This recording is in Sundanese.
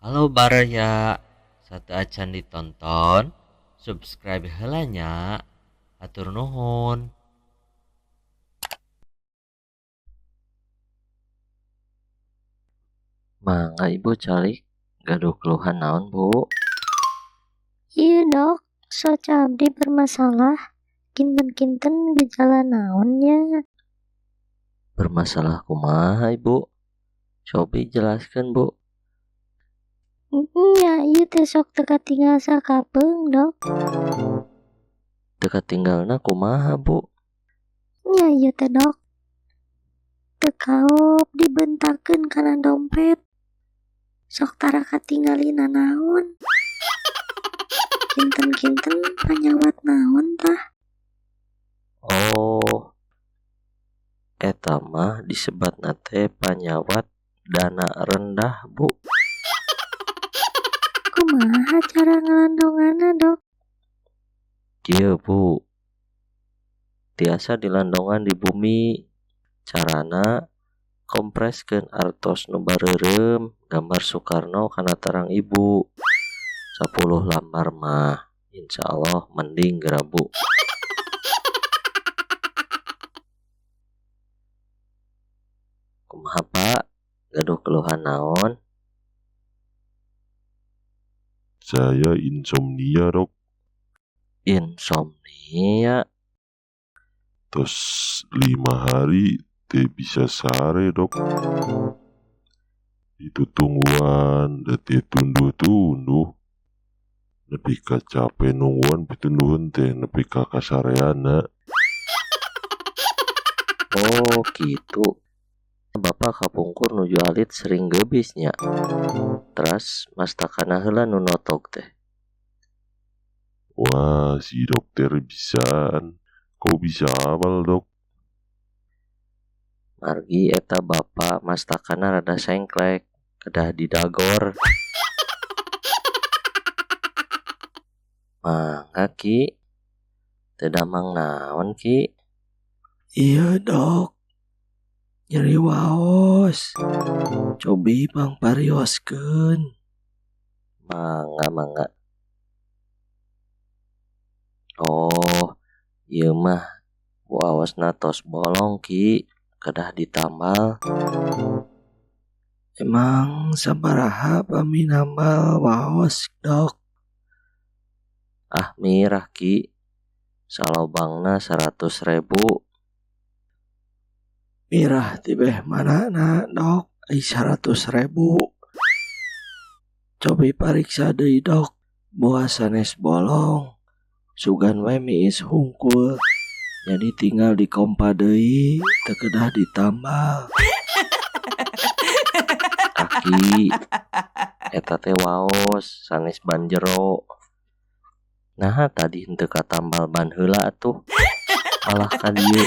Halo baraya, sateuacan ditonton, subscribe heula nya, hatur nuhun. Mangga Ibu calik, gaduh keluhan naon Bu? Ieu dok, soca abdi bermasalah, kinten-kinten gejala naon nya? Bermasalah kumaha Ibu? Cobi jelaskeun Bu. Nya ieu teh sok teu katinggal sakapeung dok. Teu katinggalna kumaha Bu? Nya ieu teh dok, teu kaop dibentakeun kana dompet, sok tara katinggali nanaon. Kinten-kinten panyawat naon tah? Oh, eta mah disebatna teh panyawat dana rendah Bu. Kumaha cara ngalandonganna dok? Kieu Bu, tiasa dilandongan di bumi. Carana kompreskeun artos nu bareureum gambar Soekarno kana tarang Ibu. 10 lambar mah insyaallah mending geura Bu. Kumaha Pak? Gaduh keluhan naon? Saya insomnia dok. Insomnia? Tos 5 hari teu bisa sare dok. Ditutungguan da teu tunduh-tunduh. Nepi ka cape nungguan pitunduheun teh nepi ka kasareana. Oh kitu. Bapak kapungkur nuju alit sering geubis nya. Teras mastakana heula nu notog teh. Wah, si dokter bisaan. Kok bisa apal dok? Margi eta bapak mastakana rada sengklek, kedah didagor. Mangga Ki, teu damang naon Ki? Ieu dok, nyeri waos. Cobi pangparioskeun. Mangga mangga. Oh, ieu mah waosna tos bolong Ki, kedah ditambal. Emang sabaraha pami nambal waos dok? Ah mirah Ki, salobangna 100.000. Mirah tibeh manana dok, ai 100.000. Cobi pariksa deui dok, boa sanes bolong. Sugan we miis hungkul. Jadi tinggal dikompa deui, teu kedah ditambal. Aki, eta teh waos sanes ban jero. Naha tadi henteu katambal ban heula atuh, malah ka dieu.